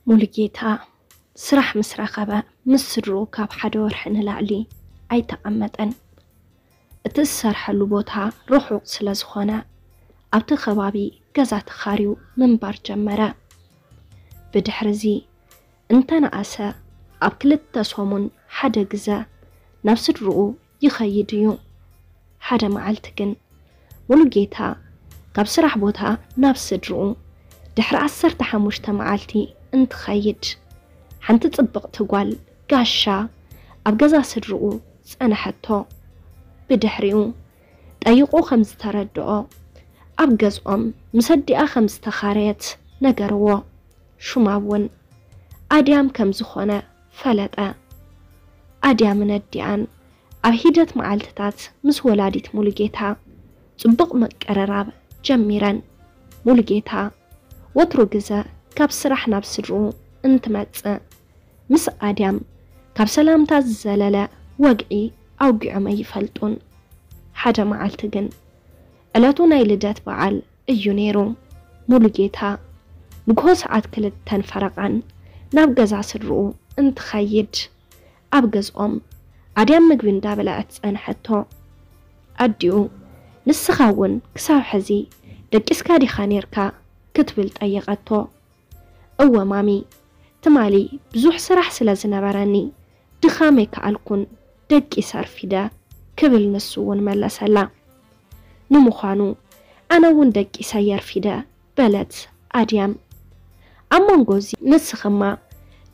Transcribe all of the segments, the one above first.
ሙሉጌታ ስራሕ ምስ ረኸበ፣ ምስ ስድርኡ ካብ ሓደ ወርሒ ንላዕሊ ኣይተቐመጠን። እቲ ዝሰርሐሉ ቦታ ርሑቕ ስለ ዝኾነ፣ ኣብቲ ከባቢ ገዛ ተኻርዩ ምንባር ጀመረ። ብድሕሪ እዚ እንተነኣሰ ኣብ ክልተ ሰሙን ሓደ ግዘ ናብ ስድርኡ ይኸይድ እዩ። ሓደ መዓልቲ ግን ሙሉጌታ ካብ ስራሕ ቦታ ናብ ስድርኡ ድሕሪ ዓሰርተ ሓሙሽተ መዓልቲ እንትኸይድ፣ ሓንቲ ጽብቕቲ ጓል ጋሻ ኣብ ገዛ ስድርኡ ጸንሐቶ። ብድሕሪኡ ጠይቑ ከም ዝተረድኦ፣ ኣብ ገዝኦም ምስ ኣዲኣ ከም ዝተኻረየት ነገርዎ። ሹማ እውን ኣድያም ከም ዝኾነ ፈለጠ። ኣድያምን ኣዲኣን ኣብ ሂደት መዓልትታት ምስ ወላዲት ሙሉጌታ ጽቡቕ ምቅርራብ ጀሚረን። ሙሉጌታ ወትሩ ግዘ ካብ ስራሕ ናብ ስድርኡ እንትመጽእ፣ ምስ ኣድያም ካብ ሰላምታ ዝዘለለ ወግዒ ኣውጊዖም ኣይፈልጡን። ሓደ መዓልቲ ግን፣ ዕለቱ ናይ ልደት በዓል እዩ ነይሩ። ሙሉጌታ ንግሆ ሰዓት ክልተን ፈረቓን ናብ ገዛ ስድርኡ እንትኸይድ፣ ኣብ ገዝኦም ኣድያም ምግቢ እንዳበልዐት ጸንሐቶ። ኣዲኡ፣ "ንስኻ እውን ክሳብ ሕዚ ደቂስካ ዲኻ ኔርካ?" ክትብል ጠየቐቶ። "እወ ማሚ፣ ትማሊ ብዙሕ ስራሕ ስለ ዝነበረኒ ድኻም ኣይከኣልኩን፣ ደቂሰ ኣርፊደ" ክብል ንሱ እውን መለሰላ። "ንምዃኑ ኣነ እውን ደቂሰ ኣርፊደ" በለት ኣድያም። ኣብ መንጎ እዚ ንስኽማ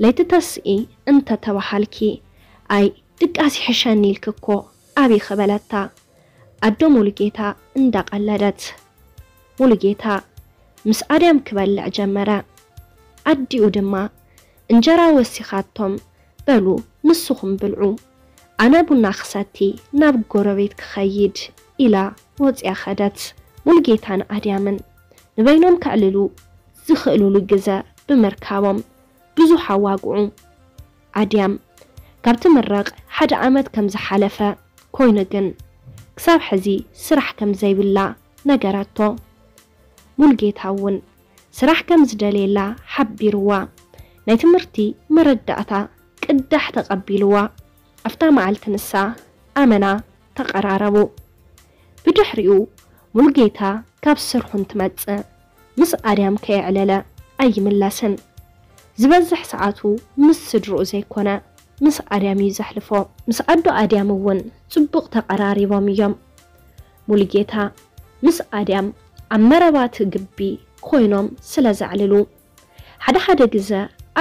ለይቲ ተስኢ እንተተባሃልኪ፣ "ኣይ ድቃስ ይሕሸኒ ኢልኪ እኮ" ኣቢኺ በለታ ኣዶ ሙሉጌታ እንዳቐለደት። ሙሉጌታ ምስ ኣድያም ክበልዕ ጀመረ። ኣዲኡ ድማ እንጀራ ወሲኻቶም፣ "በሉ ንስኹም ብልዑ፣ ኣነ ቡና ክሰቲ ናብ ጎረቤት ክኸይድ" ኢላ ወፂኣ ኸደት። ሙሉጌታን ኣድያምን ንበይኖም ከዕልሉ ዝኽእሉሉ ግዘ ብምርካቦም ብዙሕ ኣዋግዑ። ኣድያም ካብ ትምረቕ ሓደ ዓመት ከም ዝሓለፈ ኮይኑ ግን ክሳብ ሕዚ ስራሕ ከም ዘይብላ ነገረቶ። ሙሉጌታ እውን ስራሕ ከም ዝደልየላ ሓቢርዋ። ናይ ትምህርቲ መረዳእታ ቅዳሕ ተቐቢልዋ። ኣብታ መዓልቲ ንሳ ኣመና ተቐራረቡ። ብድሕሪኡ ሙሉጌታ ካብ ስርሑ እንትመጽእ ምስ ኣድያም ከየዕለለ ኣይምለስን። ዝበዝሕ ሰዓቱ ምስ ስድርኡ ዘይኮነ ምስ ኣድያም እዩ ዘሕልፎ። ምስ ኣዶ ኣድያም እውን ጽቡቕ ተቐራሪቦም እዮም። ሙሉጌታ ምስ ኣድያም ኣብ መረባቲ ግቢ ኮይኖም ስለ ዘዕልሉ፣ ሓደ ሓደ ግዘ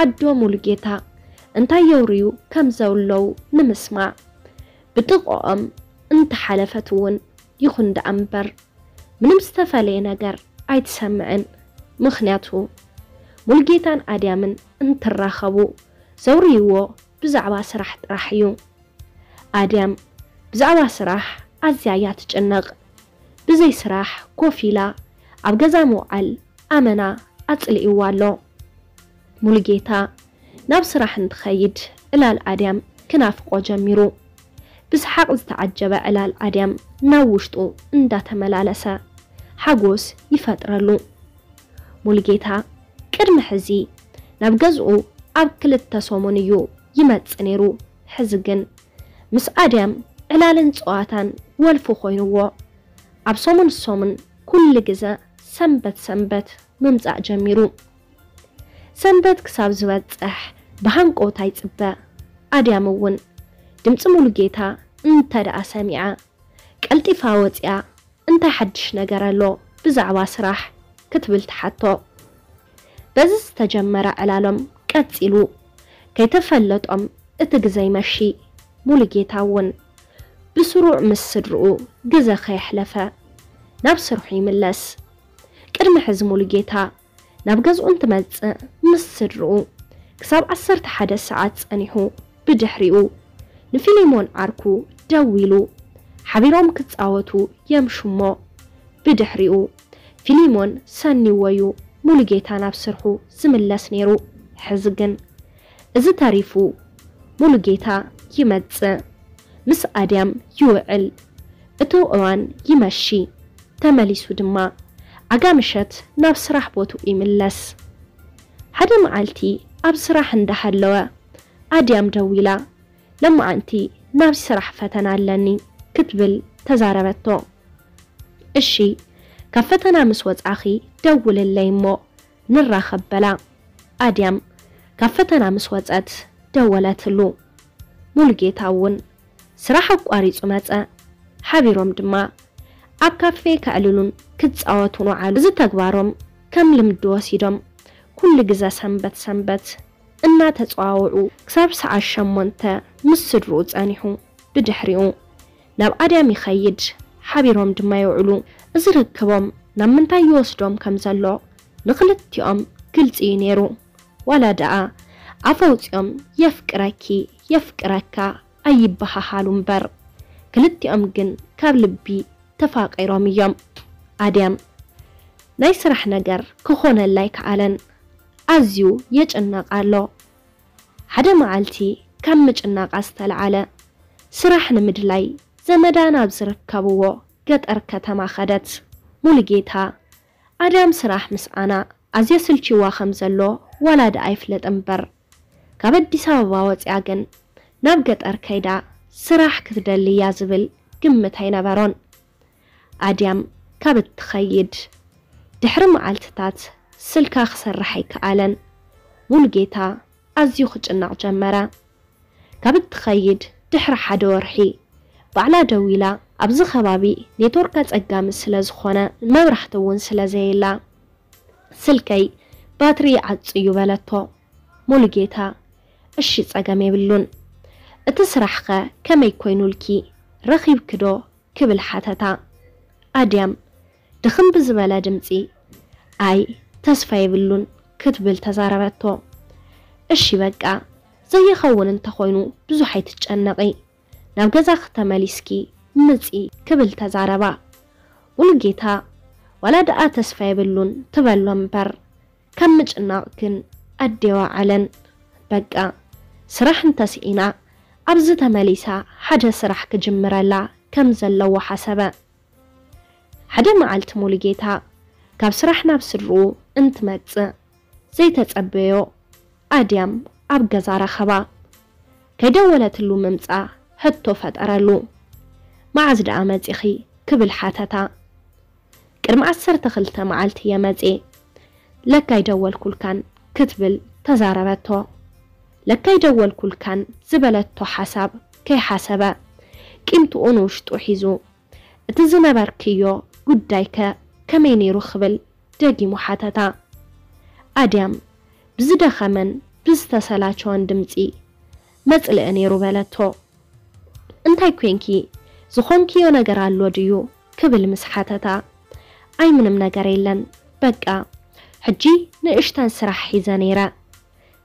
ኣዶ ሙሉጌታ እንታይ የውርዩ ከም ዘለዉ ንምስማዕ ብጥቕኦም እንተሓለፈት እውን ይኹን ደኣ እምበር ምንም ዝተፈለየ ነገር ኣይትሰምዕን። ምኽንያቱ ሙሉጌታን ኣድያምን እንትራኸቡ ዘውርይዎ ብዛዕባ ስራሕ ጥራሕ እዩ። ኣድያም ብዛዕባ ስራሕ ኣዝያ እያ ትጭነቕ። ብዘይ ስራሕ ኮፍ ኢላ ኣብ ገዛ ምውዓል ኣመና ኣጽሊእዋ ኣሎ። ሙሉጌታ ናብ ስራሕ እንትኸይድ ዕላል ኣድያም ክናፍቆ ጀሚሩ። ብሰሓቕ ዝተዓጀበ ዕላል ኣድያም ናብ ውሽጡ እንዳተመላለሰ ሓጎስ ይፈጥረሉ። ሙሉጌታ ቅድሚ ሕዚ ናብ ገዝኡ ኣብ ክልተ ሰሙን እዩ ይመጽእ ነይሩ። ሕዚ ግን ምስ ኣድያም ዕላልን ጸዋታን ወልፊ ኮይንዎ፣ ኣብ ሰሙን ሰሙን ኩሉ ግዘ ሰንበት ሰንበት ምምጻእ ጀሚሩ። ሰንበት ክሳብ ዝበጽሕ ብሃንቀውታ ይጽበ። ኣድያም እውን ድምጺ ሙሉጌታ እንተ ደኣ ሰሚዓ፣ ቀልጢፋ ወጺኣ፣ "እንታይ ሓድሽ ነገር ኣሎ ብዛዕባ ስራሕ?" ክትብል ትሓቶ። በዚ ዝተጀመረ ዕላሎም ቀጺሉ። ከይተፈለጦም እቲ ግዘ ይመሺ። ሙሉጌታ እውን ብስሩዕ ምስ ስድርኡ ግዘ ከየሕለፈ ናብ ስርሑ ይምለስ። ቅድሚ ሕዚ ሙሉጌታ ናብ ገዝኡ እንትመጽእ ምስ ስድርኡ ክሳብ ዓሰርተ ሓደ ሰዓት ጸኒሑ፣ ብድሕሪኡ ንፊሊሞን ዓርኩ ደዊሉ፣ ሓቢሮም ክጻወቱ የምሹሞ። ብድሕሪኡ ፊሊሞን ሰኒዎ እዩ ሙሉጌታ ናብ ስርሑ ዝምለስ ነይሩ። ሕዚ ግን እዚ ተሪፉ ሙሉጌታ ይመጽእ፣ ምስ ኣድያም ይውዕል። እቲ እዋን ይመሺ፣ ተመሊሱ ድማ ኣጋ ምሸት ናብ ስራሕ ቦትኡ ይምለስ። ሓደ መዓልቲ ኣብ ስራሕ እንዳሃለወ ኣድያም ደዊላ፣ "ለማዓንቲ ናብ ስራሕ ፈተና ኣለኒ" ክትብል ተዛረበቶ። "እሺ፣ ካብ ፈተና ምስ ወጻኺ ደውልለይ እሞ ንራኸብ" በላ። ኣድያም ካብ ፈተና ምስ ወጸት ደወለትሉ። ሙሉጌታ እውን ስራሕ ኣቋሪጹ መጸ። ሓቢሮም ድማ ኣብ ካፌ ከዕልሉን ክጻወቱን ወዓሉ። እዚ ተግባሮም ከም ልምዲ ወሲዶም ኩሉ ግዘ ሰንበት ሰንበት እናተጸዋውዑ ክሳብ ሰዓት ሸሞንተ ምስ ስድርኡ ጸኒሑ። ብድሕሪኡ ናብ ኣድያም ይኸይድ፣ ሓቢሮም ድማ ይውዕሉ። እዚ ርክቦም ናብ ምንታይ ይወስዶም ከም ዘሎ ንክልቲኦም ግልጺ እዩ ነይሩ። ዋላ ደኣ ኣፍ ኣውጺኦም "የፍቅረኪ፣ የፍቅረካ" ኣይበሃሃሉ እምበር፣ ክልቲኦም ግን ካብ ልቢ ተፋቒሮም እዮም። ኣድያም ናይ ስራሕ ነገር ክኾነላ ኣይከኣለን። ኣዝዩ የጭነቕ ኣሎ። ሓደ መዓልቲ ካብ ምጭናቓ ዝተልዓለ ስራሕ ንምድላይ ዘመዳ ናብ ዝርከብዎ ገጠር ከተማ ኸደት። ሙሉጌታ ኣድያም ስራሕ ምስኣና ኣዝየ ስልችዋ ከም ዘሎ ዋላ ደኣ ኣይፍለጥ እምበር፣ ካብ ኣዲስ ኣበባ ወጺኣ ግን ናብ ገጠር ከይዳ ስራሕ ክትደሊ እያ ዝብል ግምት ኣይነበሮን። ኣድያም ካብ እትኸይድ ድሕሪ መዓልትታት ስልካ ክሰርሕ ኣይከኣለን። ሙሉጌታ ኣዝዩ ክጭነቕ ጀመረ። ካብ እትኸይድ ድሕሪ ሓደ ወርሒ ባዕላ ደዊላ፣ "ኣብዚ ከባቢ ኔትወርክ ኣጸጋሚ ስለ ዝኾነ፣ መብራህቲ እውን ስለ ዘየላ፣ ስልከይ ባትሪ ይዓጹ እዩ" በለቶ። ሙሉጌታ፣ "እሺ፣ ጸገም የብሉን። እቲ ስራሕኸ ከመይ ኮይኑልኪ? ረኺብኪ ዶ?" ክብል ሓተታ። ኣድያም ድኽም ብዝበለ ድምጺ፣ "ኣይ፣ ተስፋ የብሉን" ክትብል ተዛረበቶ። "እሺ በቃ፣ ዘይኸውን እንተኾይኑ ብዙሕ ኣይትጨነቒ፣ ናብ ገዛኺ ተመሊስኪ ምጺ" ክብል ተዛረባ። ሙሉጌታ ዋላ ደኣ ተስፋ የብሉን ትበሎ እምበር፣ ካብ ምጭናቕ ግን ኣዴዋ ዓለን። በቃ፣ ስራሕ እንተስኢና ኣብዚ ተመሊሳ ሓደ ስራሕ ክጅምረላ ከም ዘለዎ ሓሰበ። ሓደ መዓልቲ ሙሉጌታ ካብ ስራሕ ናብ ስድርኡ እንትመጽእ ዘይተጸበዮ ኣድያም ኣብ ገዛ ረኸባ። ከይደወለትሉ ምምጻ ሕቶ ፈጠረሉ። "መዓዝ ደኣ መጺኺ?" ክብል ሓተታ። "ቅድሚ ዓሰርተ ክልተ መዓልቲ እየ መጽየ። ለካ ኣይደወልኩልካን" ክትብል ተዛረበቶ። "ለካ ኣይደወልኩልካን" ዝበለቶ ሓሳብ ከይሓሰበ ቂምትኡ ንውሽጡ ሒዙ፣ "እቲ ዝነበርክዮ ጉዳይከ ከመይ ነይሩ?" ክብል ደጊሙ ሓተታ። ኣድያም ብዝደኸመን ብዝተሰላቸወን ድምጺ፣ "መጽልኢ ነይሩ" በለቶ። "እንታይ ኮንኪ? ዝኾንክዮ ነገር ኣሎ ድዩ?" ክብል ምስ ሓተታ፣ "ኣይ፣ ምንም ነገር የለን። በቃ፣ ሕጂ ንእሽተን ስራሕ ሒዘ ነይረ።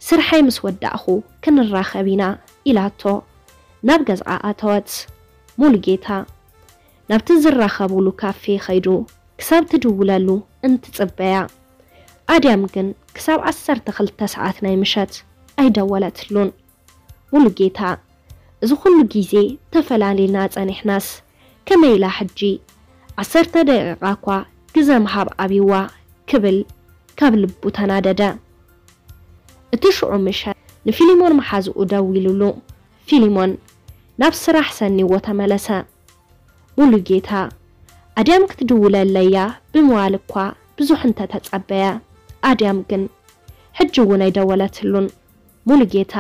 ስርሐይ ምስ ወዳእኹ ክንራኸብ ኢና" ኢላቶ ናብ ገዝኣ ኣተወት። ሙሉጌታ ናብቲ ዝራኸቡሉ ካፌ ኸይዱ ክሳብ ትድውለሉ እንትጽበያ፣ ኣድያም ግን ክሳብ ዓሰርተ ክልተ ሰዓት ናይ ምሸት ኣይደወለትሉን። ሙሉጌታ፣ "እዚ ኹሉ ግዜ ተፈላሊና ጸኒሕናስ፣ ከመይ ኢላ ሕጂ ዓሰርተ ደቂቓ እኳ ግዘ ምሃብ ኣብይዋ?" ክብል ካብ ልቡ ተናደደ። እቲ ሽዑ ምሸት ንፊሊሞን መሓዝኡ ደዊሉሉ። ፊሊሞን ናብ ስራሕ ሰኒዎ ተመለሰ። ሙሉጌታ ኣድያም ክትድውለለያ ብምባል እኳ ብዙሕ እንተተጸበየ፣ ኣድያም ግን ሕጂ እውን ኣይደወለትሉን። ሙሉጌታ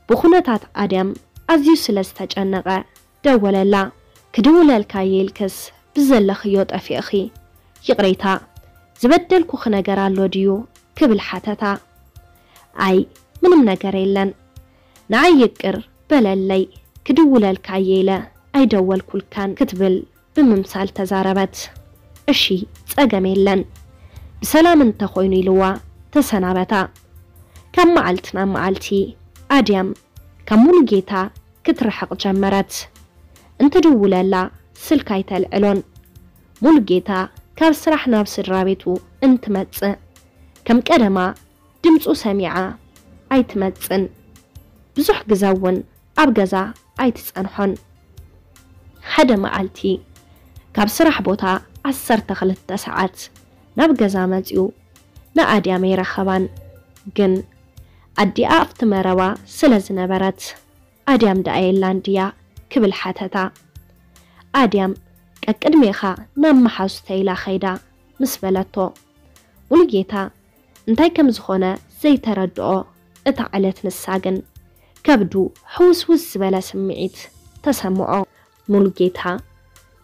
ብኹነታት ኣድያም ኣዝዩ ስለ ዝተጨነቐ ደወለላ። "ክድውለልካ እየ ኢልክስ ብዘለኽዮ ጠፊእኺ። ይቕሬታ፣ ዝበደልኩኺ ነገር ኣሎ ድዩ?" ክብል ሓተታ። "ኣይ፣ ምንም ነገር የለን። ንዓይ ይቅር በለለይ፣ ክድውለልካ እየ ኢለ ኣይደወልኩልካን" ክትብል ብምምሳል ተዛረበት። "እሺ፣ ጸገም የለን፣ ብሰላም እንተኾይኑ" ኢልዋ ተሰናበታ። ካብ መዓልቲ ናብ መዓልቲ ኣድያም ካብ ሙሉጌታ ክትርሕቕ ጀመረት። እንትድውለላ ስልካ ኣይተልዕሎን። ሙሉጌታ ካብ ስራሕ ናብ ስድራ ቤቱ እንትመጽእ ከም ቀደማ ድምጹ ሰሚዓ ኣይትመጽን። ብዙሕ ግዘ እውን ኣብ ገዛ ኣይትጸንሖን። ሓደ መዓልቲ ካብ ስራሕ ቦታ ዓሰርተ ክልተ ሰዓት ናብ ገዛ መጺኡ ንኣድያም ኣይረኸባን። ግን ኣዲኣ ኣብቲ መረባ ስለ ዝነበረት፣ ኣድያም ደኣ የላን ድያ ክብል ሓተታ። ኣድያም ቀቅድሜኻ ናብ መሓዙተይ ኢላ ኸይዳ ምስ በለቶ፣ ሙሉጌታ እንታይ ከም ዝኾነ ዘይተረድኦ እታ ዕለት፣ ንሳ ግን ከብዱ ሕውስውስ ዝበለ ስምዒት ተሰምዖ። ሙሉጌታ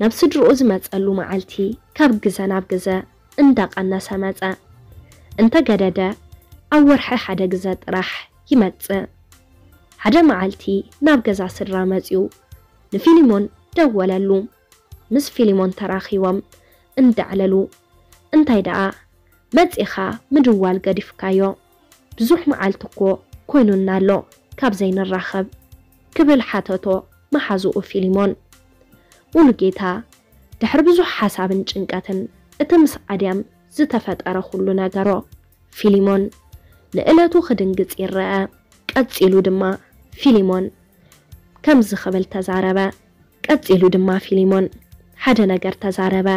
ናብ ስድርኡ ዝመጸሉ መዓልቲ ካብ ግዘ ናብ ግዘ እንዳቐነሰ መጸ። እንተገደደ ኣብ ወርሒ ሓደ ግዘ ጥራሕ ይመጽእ። ሓደ መዓልቲ ናብ ገዛ ስድራ መጺኡ ንፊሊሞን ደወለሉ። ምስ ፊሊሞን ተራኺቦም እንዳዕለሉ፣ እንታይ ደኣ መጺኻ ምድዋል ገዲፍካዮ? ብዙሕ መዓልቲ እኮ ኮይኑና ኣሎ ካብ ዘይንራኸብ፣ ክብል ሓተቶ መሓዝኡ ፊሊሞን። ሙሉጌታ ድሕሪ ብዙሕ ሓሳብን ጭንቀትን እቲ ምስ ኣድያም ዝተፈጠረ ኩሉ ነገሮ። ፊሊሞን ንእለቱ ክድንግጽ ይረአ። ቀጺሉ ድማ ፊሊሞን ከምዚ ክብል ተዛረበ። ቀጺሉ ድማ ፊሊሞን ሓደ ነገር ተዛረበ።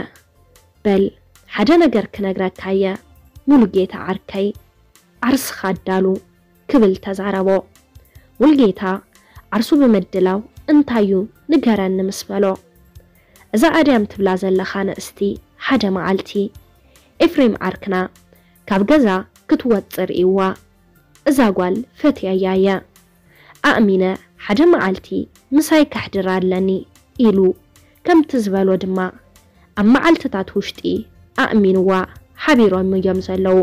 በል፣ ሓደ ነገር ክነግረካየ፣ ሙሉጌታ ዓርከይ፣ ዓርስኻ ኣዳሉ፣ ክብል ተዛረቦ። ሙሉጌታ ዓርሱ ብምድላው፣ እንታዩ ንገረኒ ምስ በሎ፣ እዛ ኣድያም ትብላ ዘለኻ ንእስቲ ሓደ መዓልቲ ኤፍሬም ዓርክና ካብ ገዛ ክትወጽእ ርእይዋ። እዛ ጓል ፈትየያ እየ። ኣእሚነ ሓደ መዓልቲ ምሳይ ከሕድራ ኣለኒ ኢሉ፣ ከምቲ ዝበሎ ድማ ኣብ መዓልትታት ውሽጢ ኣእሚንዋ ሓቢሮም እዮም ዘለዉ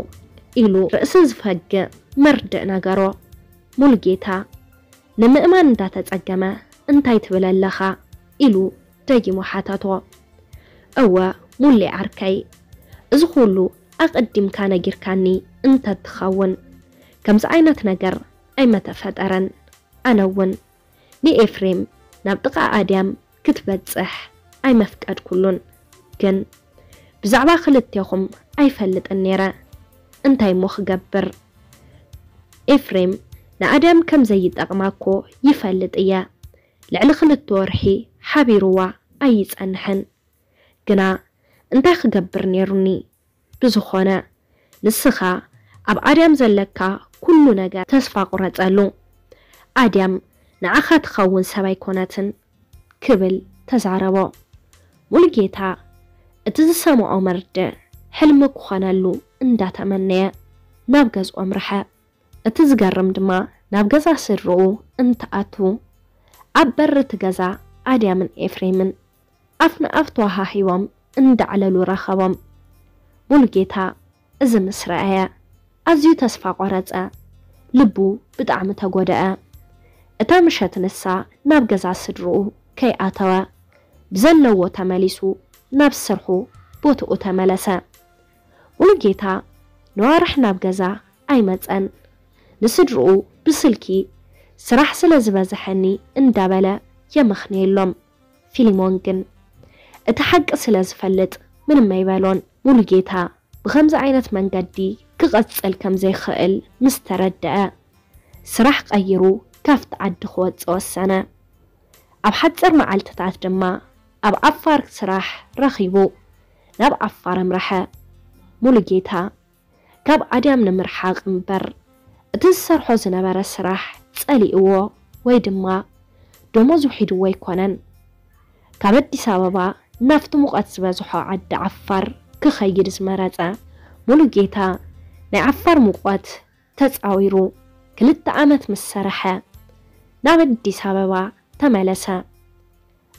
ኢሉ ርእሲ ዝፈግእ መርድእ ነገሮ። ሙሉጌታ ንምእማን እንዳተጸገመ፣ እንታይ ትብል ኣለኻ? ኢሉ ደጊሙ ሓተቶ። እወ ሙሌ ዓርከይ፣ እዚ ኩሉ ኣቐዲምካ ነጊርካኒ እንተትኸውን፣ ከምዚ ዓይነት ነገር ኣይመተፈጠረን። ኣነ እውን ንኤፍሬም ናብ ጥቓ ኣድያም ክትበጽሕ ኣይመፍቀድኩሉን። ግን ብዛዕባ ክልቴኹም ኣይፈልጥን ነይረ። እንታይ እሞ ክገብር? ኤፍሬም ንኣድያም ከም ዘይጠቕማ እኮ ይፈልጥ እየ። ልዕሊ ክልተ ወርሒ ሓቢርዋ ኣይጸንሕን። ግና እንታይ ክገብር ነይሩኒ? ብዝኾነ ንስኻ ኣብ ኣድያም ዘለካ ኩሉ ነገር ተስፋ ቁረጸሉ። ኣድያም ንዓኻ ትኸውን ሰብ ኣይኮነትን፣ ክብል ተዛረቦ። ሙሉጌታ እቲ ዝሰምዖ መርድእ ሕልሚ ክኾነሉ እንዳተመነየ ናብ ገዝኡ ኣምርሐ። እቲ ዝገርም ድማ፣ ናብ ገዛ ስድርኡ እንትኣቱ፣ ኣብ በሪ እቲ ገዛ ኣድያምን ኤፍሬምን ኣፍ ንኣፍ ተወሃሂቦም እንዳዕለሉ ረኸቦም። ሙሉጌታ እዚ ምስ ረኣየ ኣዝዩ ተስፋ ቆረጸ። ልቡ ብጣዕሚ ተጎደኣ። እታ ምሸት ንሳ ናብ ገዛ ስድርኡ ከይኣተወ፣ ብዘለዎ ተመሊሱ ናብ ስርሑ ቦትኡ ተመለሰ። ሙሉጌታ ነዋርሕ ናብ ገዛ ኣይመጸን። ንስድርኡ ብስልኪ ስራሕ ስለ ዝበዝሐኒ እንዳበለ የመኽንየሎም። ፊሊሞን ግን እቲ ሓቂ ስለ ዝፈልጥ ምንም ኣይበሎን። ሙሉጌታ ብኸምዚ ዓይነት መንገዲ ክቐጽል ከም ዘይክእል ምስ ተረድአ፣ ስራሕ ቀይሩ ካብቲ ዓዲ ክወጽእ ወሰነ። ኣብ ሓጺር መዓልትታት ድማ ኣብ ዓፋር ስራሕ ረኺቡ ናብ ዓፋር ኣምርሐ። ሙሉጌታ ካብ ኣድያም ንምርሓቕ እምበር፣ እቲ ዝሰርሖ ዝነበረ ስራሕ ጸሊእዎ ወይ ድማ ደሞዝ ውሒድዎ ኣይኮነን። ካብ ኣዲስ ኣበባ ናብቲ ሙቐት ዝበዝሖ ዓዲ ዓፋር ክኸይድ ዝመረጸ ሙሉጌታ፣ ናይ ዓፋር ሙቐት ተጻዊሩ ክልተ ዓመት ምስ ሰርሐ ናብ ኣዲስ ኣበባ ተመለሰ።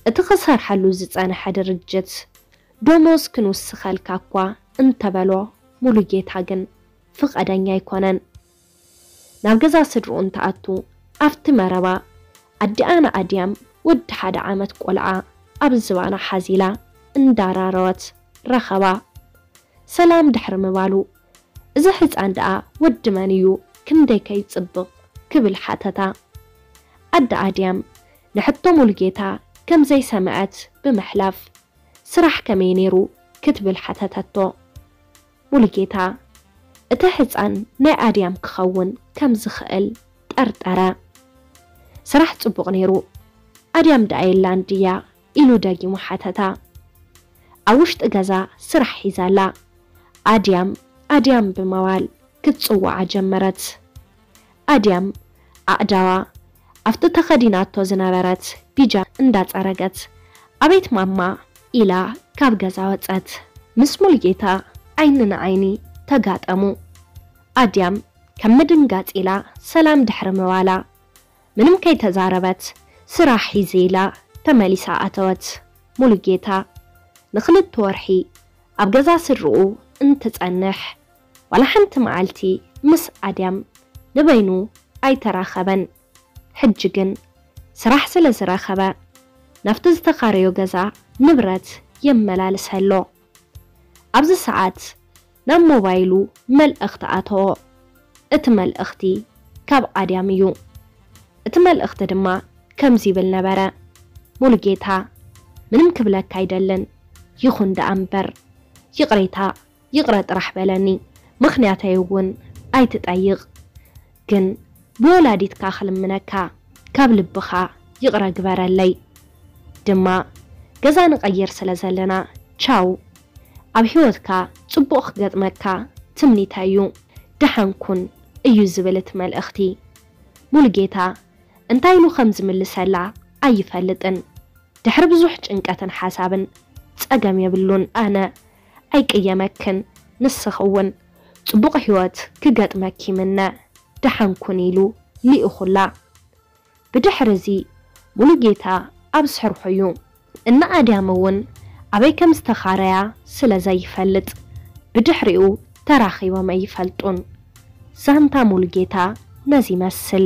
እቲ ክሰርሐሉ ዝጸንሐ ድርጅት፣ ደሞዝ ክንውስኸልካ እኳ እንተበሎ፣ ሙሉጌታ ግን ፍቓደኛ ኣይኮነን። ናብ ገዛ ስድርኡ እንትኣቱ፣ ኣብቲ መረባ ኣዲኣ ንኣድያም ወዲ ሓደ ዓመት ቆልዓ ኣብ ዝባና ሓዚላ እንዳራረወት ረኸባ። ሰላም ድሕሪ ምባሉ፣ እዚ ህጻን ደኣ ወዲ መን እዩ? ክንደይ ከይጽብቕ? ክብል ሓተታ። ኣደ ኣድያም ንሕቶ ሙሉጌታ ከም ዘይሰምዐት ብምሕላፍ፣ ስራሕ ከመይ ነይሩ? ክትብል ሓተተቶ። ሙሉጌታ እቲ ህጻን ናይ ኣድያም ክኸውን ከም ዝኽእል ጠርጠረ። ስራሕ ጽቡቕ ነይሩ፣ ኣድያም ደኣ የላን ድያ? ኢሉ ደጊሙ ሓተታ። ኣብ ውሽጢ ገዛ ስራሕ ሒዛ ኣላ። ኣድያም፣ ኣድያም ብምባል ክትጽውዓ ጀመረት። ኣድያም ኣእዳዋ ኣብቲ ተኸዲናቶ ዝነበረት ቢጃ እንዳጸረገት፣ "ኣቤት ማማ!" ኢላ ካብ ገዛ ወጸት። ምስ ሙሉጌታ ዓይኒ ንዓይኒ ተጋጠሙ። ኣድያም ከም ምድንጋጽ ኢላ ሰላም ድሕሪ ምባላ፣ ምንም ከይተዛረበት ስራሕ ሒዘ ኢላ ተመሊሳ ኣተወት። ሙሉጌታ ንኽልተ ወርሒ ኣብ ገዛ ስድርኡ እንትጸንሕ፣ ዋላ ሓንቲ መዓልቲ ምስ ኣድያም ንበይኑ ኣይተራኸበን። ሕጂ ግን ስራሕ ስለ ዝረኸበ፣ ናብቲ ዝተኻረዮ ገዛ ንብረት የመላልሰ ኣሎ። ኣብዚ ሰዓት ናብ ሞባይሉ መልእኽቲ ኣተዎ። እቲ መልእኽቲ ካብ ኣድያም እዩ። እቲ መልእኽቲ ድማ ከምዚ ይብል ነበረ፣ "ሙሉጌታ፣ ምንም ክብለካ ኣይደልን፣ ይኹን ደኣ እምበር፣ ይቕሬታ፣ ይቕረ ጥራሕ በለኒ፣ ምኽንያተይ እውን ኣይትጠይቕ። ግን ብወላዲትካ ክልምነካ፣ ካብ ልብኻ ይቕረ ግበረለይ። ድማ ገዛ ንቐይር ስለ ዘለና፣ ቻው። ኣብ ህይወትካ ጽቡቕ ክገጥመካ ትምኒተይ እዩ። ደሓን ኩን" እዩ ዝብል እቲ መልእኽቲ። ሙሉጌታ እንታይ ኢሉ ከም ዝምልሰላ ኣይፈልጥን። ድሕሪ ብዙሕ ጭንቀትን ሓሳብን፣ "ጸገም የብሉን፣ ኣነ ኣይቅየመክን፣ ንስኺ እውን ጽቡቕ ህይወት ክገጥመኪ ይምነ፣ ደሓን ኩን" ኢሉ ልኢኹላ። ብድሕሪ እዚ ሙሉጌታ ኣብ ስርሑ እዩ። እና ኣድያም እውን ኣበይ ከም ዝተኻረያ ስለ ዘይፈልጥ፣ ብድሕሪኡ ተራኺቦም ኣይፈልጡን። ዛንታ ሙሉጌታ ነዚ ይመስል።